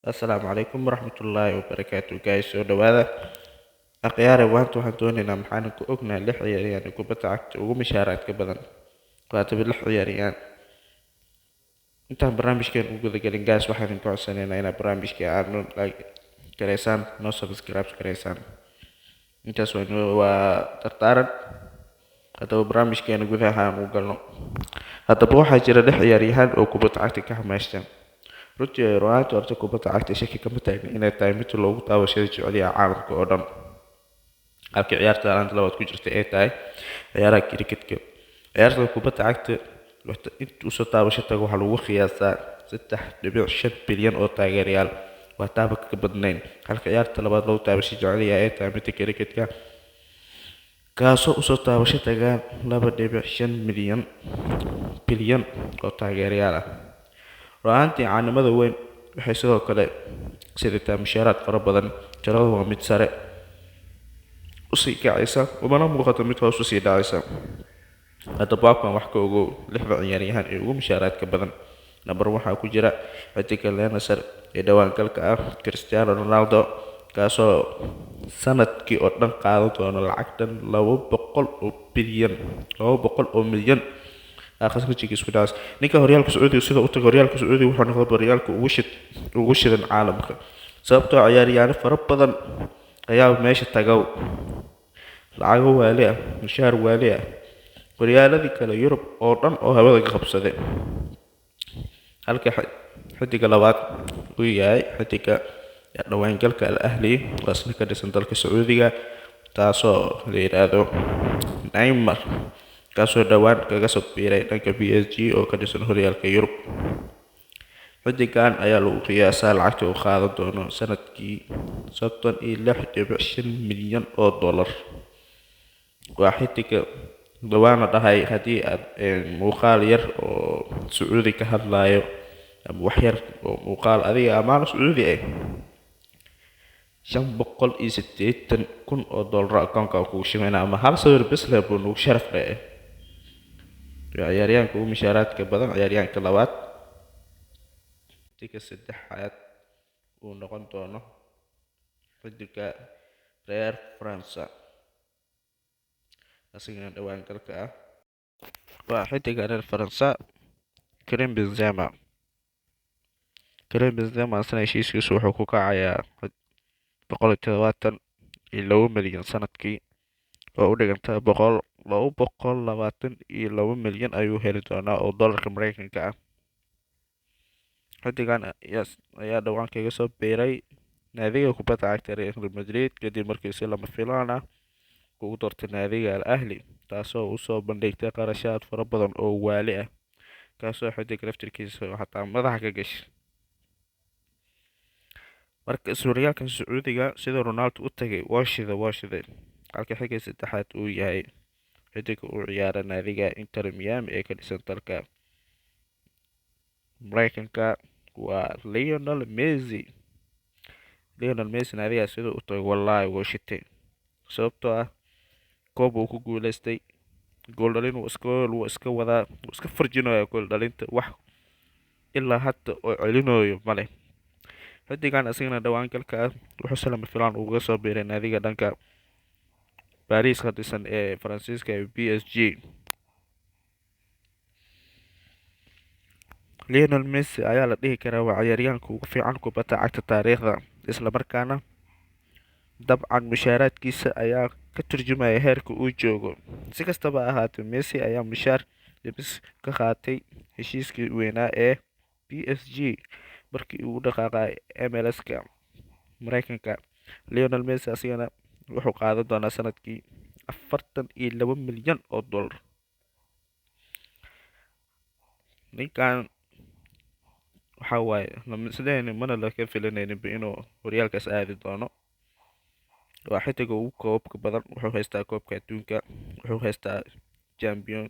Assalaamu calaykum waraxmatullaahi wabarakaatu, guys, soo dhawaada. Akhyaare, maanta waxaan doonaynaa maxaan ku ognahay lix ciyaaryahan ee kubadda cagta ugu mushaaraadka badan. Waataba lix ciyaaryahan. Intaan barnaamijkeen u gudagelin, guys, waxaan idinka codsanaynaa inaad barnaamijka aad noo like gareysaan, noo subscribe gareysaan. Intaas waa dardaaran. Haddaba barnaamijkeena gudaha aan u galno. Haddaba waxaa jira lix ciyaaryahan oo kubadda cagta ka xamaashta. Runtii runaantii horta kubadda cagta shaki kama taagna inay tahay mid loogu daawashada jecel yahay caalamka oo dhan, halka ciyaarta laanta labaad ku jirta ay tahay ciyaaraha cricketka. Ciyaarta kubadda cagta inta usoo daawasho tago waxaa lagu qiyaasaa 3.5 bilyan oo taageerayaal, waa taaba ka badnayn, halka ciyaarta labaad loogu daawasho jecel yahay ay tahay midda cricketka, kaasoo usoo daawasho tagaan 2.5 milyan bilyan oo taageerayaal ah. Runaantii caanimada weyn waxay sidoo kale sidataa mushaaraad fara badan. Tiradu waa mid sare usii kacaysa, umana muuqato mid hoos usii dhacaysa. Haddaba waa kuwan wax ka ogow lixda ciyaaryahan ee ugu mushaaraadka badan. Number waxaa ku jira xidiga Al Nassr ee dhawaan galka ah, Cristiano Ronaldo, kaasoo sanadkii oo dhan qaadan doono lacag dhan 200 oo bilyan, 200 oo milyan. Akhrismajiga isku dhacaas. Ninka horyaalka Sacuudiga sida u tagay horyaalka Sacuudiga wuxuu noqday horyaalka ugu shidan caalamka, sababtoo ciyaaryahanno fara badan ayaa meesha tagaw, lacago waali ah, mushaar waali ah, horyaaladii kale Yurub oo dhan oo hawada ka qabsaday. Halka xidiga labaad uu yahay xidiga dhawaangalka Al Ahli oo isna ka dhisan dalka Sacuudiga, taasoo la yidhaahdo Neymar, kaasoo dhowaan kaga soo biiray dhanka PSG oo ka dhisan horyaalka Yurub. Xiddigan ayaa lagu qiyaasaa lacagta uu qaadan doono sanadkii $36.5 milyan. Waa xiddiga dhawaan la dhahay haddii aad muuqaal yar oo Sacuudi ka hadlayo ama wax yar oo muuqaal adiga amaano Sacuudi ah, $580,000 akoonka kugu shubeyna ama hal sawir bes leh buu nagu sharaf leh. Waa ciyaaryahanka ugu mushaaraadka badan. Ciyaaryahanka labaad, xiddiga saddexaad uu noqon doono xiddiga reer France, asigana dhawaan galka ah, waa xiddiga reer Faransa Karim Benzema. Karim Benzema asna heshiiskiisu wuxuu ku kacayaa 172 milyan sanadkii, oo u dhiganta 222 milyan ayuu heli doonaa oo dollarka Mareykanka ah. Xiddigan ayaa dhawaan kaga soo biiray naadiga kubadda cagta Real Madrid kadib markii si lama filaan ah ugu doortay naadiga Al Ahli, taasoo usoo bandhigtay qarashaad fara badan oo waali ah, kaasoo xiddiga laftirkiisa xataa madaxa ka gashay. Marka suuryaalkan Sacuudiga sida Ronaldo u tagay waa shiday. Halka xigga saddexaad uu yahay xiddiga uu ciyaara naadiga Inter Miami ee ka dhisan dalka Mareykanka, waa Lionel Messi. Lionel Messi naadigaas siduu u tagay wallaahi wuu shitay, sababtoo ah koob uu ku guuleystay, gool dhalin wuu iska wadaa, wuu iska farjinaya gool dhalinta, wax ilaa hadda oo celinayo male. Xiddigan isagana dhawaan galka ah wuxuu si lama filaan uga soo biiray naadiga dhanka Paris ka dhisan ee Faransiiska ee PSG. Lionel Messi ayaa la dhihi karaa waa ciyaaryahanka ugu fiican kubadda cagta taariikhda, isla markaana dabcan mushaaraadkiisa ayaa ka turjumaya heerka uu joogo. Si kastaba ha ahaatee, Messi ayaa mushaar dhimis ka qaatay heshiiskii weynaa ee PSG markii uu u dhaqaaqay MLS-ka Mareykanka. Lionel Messi asigana wuxuu qaadan doonaa sanadkii $42 milyan. Ninkan waxa waaye sideen mana laga filanayninba inuu horyaalkaas aadi doono. Waa xiddiga ugu koobabka badan, wuxuu haystaa koobka adduunka, wuxuu haystaa champion,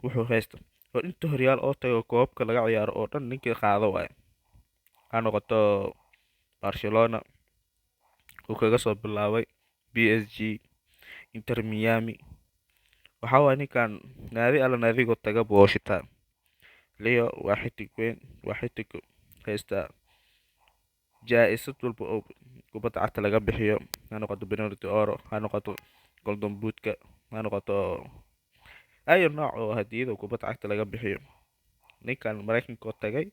wuxuu haystaa inta horyaal oo tago koobabka laga ciyaaro oo dhan ninkii qaado waaye. Ha noqoto Barcelona uu kaga soo bilaabay, PSG, Inter Miami. Waxa waaye ninkan naadi alla naadigoo taga buu shitaa. Leo waa xiddig weyn, waa xiddig haysta. Jaa-isad walba oo kubadda cagta laga bixiyo, ha noqoto Ballon d'Or, ha noqoto Golden Boot-ka, ha noqoto ayo nooc oo hadiyada kubadda cagta laga bixiyo, ninkan Mareykanka oo tagay,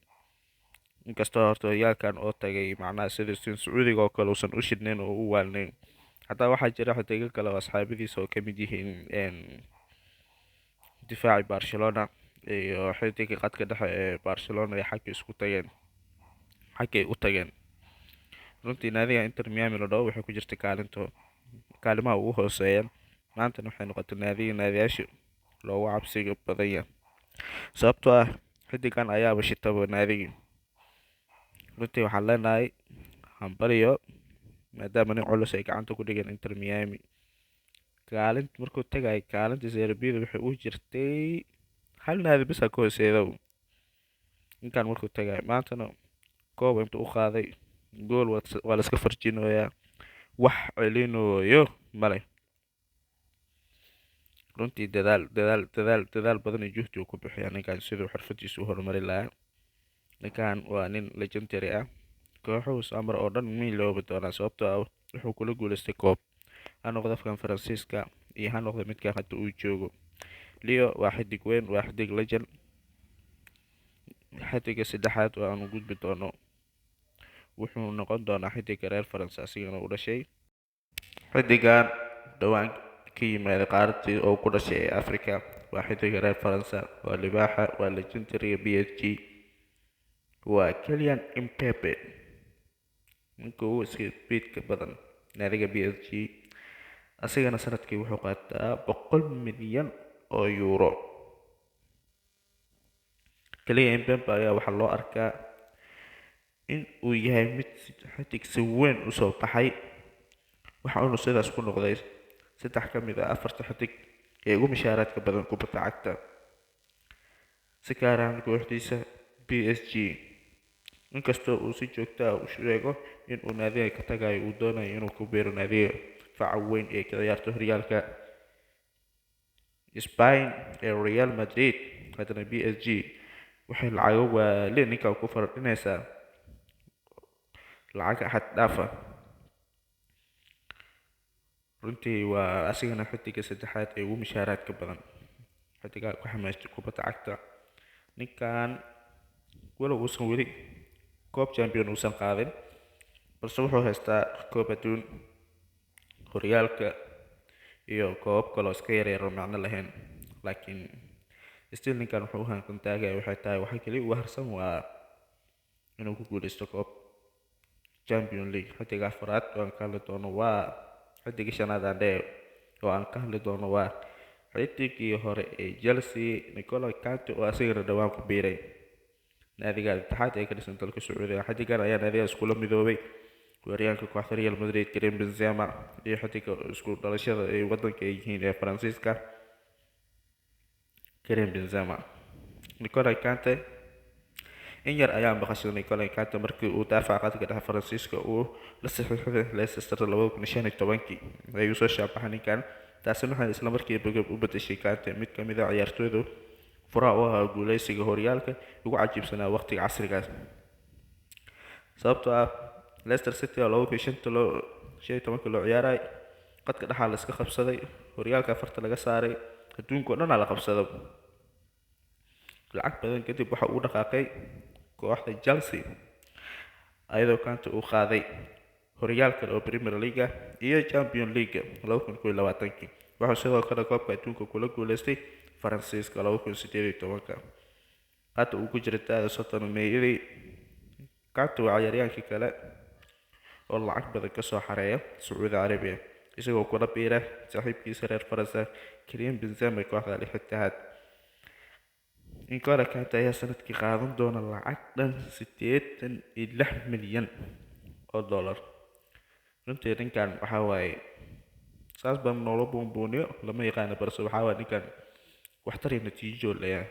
inkastoo horta horyaalkan oo tagay macnaha sida sin Sacuudiga oo kale uusan u shidnayn oo u waalnayn, xataa waxaa jira xidigo kale oo asxaabadiisa oo kamid yihiin difaaci Barcelona iyo xidiga qadka dhexe ee Barcelona ay xagga isku tageen, xaggay u tageen. Runtii naadiga Inter Miami la dhaho waxay ku jirtay kaalinta kaalimaha ugu hooseeya, maantana waxay noqotay naadiga naadiyaasha loogu cabsiga badan yahay, sababtoo ah xidigan ayaaba shitaba naadigii. Runtii waxaan leenahay hambalyo, maadaama nin culus ay gacanta ku dhigeen Inter Miami. Kaalint markuu tagay kaalinta Serie B-da waxay u jirtay hal naadi bisa ka hooseeya ninkan markuu tagay. Maantana koob intuu u qaaday, gool waa la iska farjinoyaa, wax celinooyo male. Runtii dadaal, dadaal, dadaal, dadaal badan iyo juhdi uu ku bixiya ninkan siduu xirfadiisa u horumari lahaa. Ninkan waa nin legendary ah, kooxuhu samar oo dhan ma iloobi doonaa, sababtoo ah wuxuu kula guuleystay koob, ha noqdo afkan Faransiiska iyo ha noqdo midkan hadda uu joogo. Leo waa xidig weyn, waa xidig legend. Xidiga saddexaad oo aanu gudbi doono wuxuu noqon doonaa xidiga reer Faransa asigana u dhashay. Xidigan dhowaan ka yimaaday qaaradii oo ku dhashay ee Africa waa xidiga reer Faransa, waa libaaxa, waa legendary PSG, waa Kylian Mbappe, ninka ugu speedka badan naadiga PSG. Asigana sanadkii wuxuu qaataa 100 milyan oo euro. Kylian Mbappe ayaa waxaa loo arkaa in uu yahay mid xidig si weyn usoo baxay, waxa uunu sidaas ku noqday saddex ka mid ah afarta xidig ee ugu mushaaraadka badan kubadda cagta, si gaar ahaan kooxdiisa PSG. Inkastoo uu si joogto ah u sheego in uu naadiga ka tagayo, uu doonayo inuu ku biiro naadiga faca weyn ee ka ciyaarta horyaalka Spain ee Real Madrid, haddana PSG waxay lacago waali ninkan ku fardhinaysaa, lacag xad dhaaf ah. Runtii waa asigana xidiga saddexaad ee ugu mushaaraadka badan xidiga ku xamaystay kubadda cagta. Ninkan walow uusan weli koob champion uusan qaadin, balse wuxuu haystaa koob adduun, horyaalka iyo koobab kaloo iska yaryar oo macno lahayn, laakiin still ninkan wuxuu u hanqal taagaya waxay tahay waxa kaliya ugu harsan waa inuu ku guuleysto koob Champion League. Xidiga afraad oo aan ka hadli doono waa xidiga shanaad aan dhehe oo aan ka hadli doono waa xidigii hore ee Chelsea, N'Golo Kante, oo asigana dhawaan ku biiray naadiga Al-Ittihad ee ka dhisan dalka Sacuudiga. Xidigan ayaa naadigaas kula midoobay weeraryahanka kooxda Real Madrid Karim Benzema iyo xidiga isku dhalashada ay wadanka ay yihiin ee Faransiiska Karim Benzema. N'Golo Kante in yar ayaa maqashay. N'Golo Kante markii uu daafaca qadka dhexe Faransiiska uu la saxiixday Leicester 2015-kii ayuu soo shaabaxay ninkan. Taasina waxay isla markiiba u bedeshay Kante mid ka mid ah ciyaartoyda furaha u ahaa guuleysiga horyaalka ugu cajiibsanaa waqtiga casrigaas, sababtoo ah Leicester City oo 2005-loo 15-kii loo ciyaaray qadka dhexaa la iska qabsaday, horyaalka afarta laga saaray, adduunka oo dhan aa la qabsado. Lacag badan kadib waxa uu dhaqaaqay kooxda Chelsea, ayadoo Kante uu qaaday horyaal kale oo Premier League ah iyo Champion League 2021-kii. Wuxuu sidoo kale koobka adduunka kula guuleystay Faransiiska 2018-ka. Hadda uu ku jira da'da 30 meeyadii, Kante waa ciyaaryahaankii kale oo lacag badan kasoo xareeya Sacuudi Carabiya, isagoo kula biira saaxiibkiisa reer Faransa Karim Benzema kooxda Al Ittihad. N'Golo Kante ayaa sanadkii qaadan doona lacag dhan 86 milyan oo dollar. Runtii ninkan waxaa waaye saas baan noola buunbuuniyo lama yaqaano, balse waxaa waaye ninkan waxtar iyo natiijo leeyahay.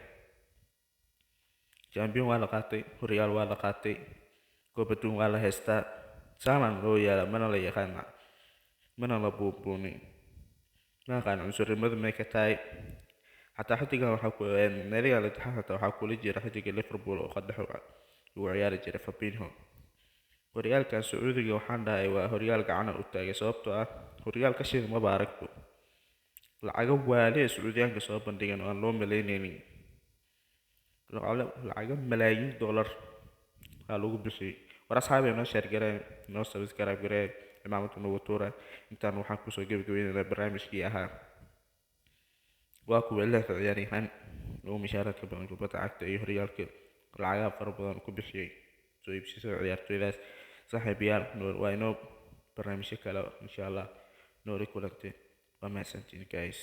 Champion waa la qaatay, horyaal waa la qaatay, koob adduun waa la haystaa, saanaan loo yaala, mana la yaqaana, mana la buunbuunin. Ma aqaan cunsurinimadu may ka tahay. Xataa xidigan waxaa ku naadiga Al Ittihad xataa waxaa kula jira xidiga Liverpool oo qadhex ugu ciyaari jiray, Fabinho. Horyaalkan Sacuudiga waxaan dhahay waa horyaal gacana u taagay, sababtoo ah horyaal ka shidan maba aragbo. Lacago waali ee Sacuudiyaanka soo bandhigan oo aan loo malaynaynin, lacago malaayiin dollar aa lagu bixiyey. War asxaabi, noo share garee, noo subscribe garee, cimaamadu nagu tuura. Intaan waxaan kusoo gebagabaynaynaa barnaamijkii ahaa waa kuwa lixda ciyaaryahan ugu mushaaraadka badan kubadda cagta iyo horyaalka lacagaha fara badan ku bixiyey soo iibsashada ciyaartoydaas. Saaxiibayaal, waa inoo barnaamijyo kale insha Allah. Nooli kulante, waa mahadsantiin guys.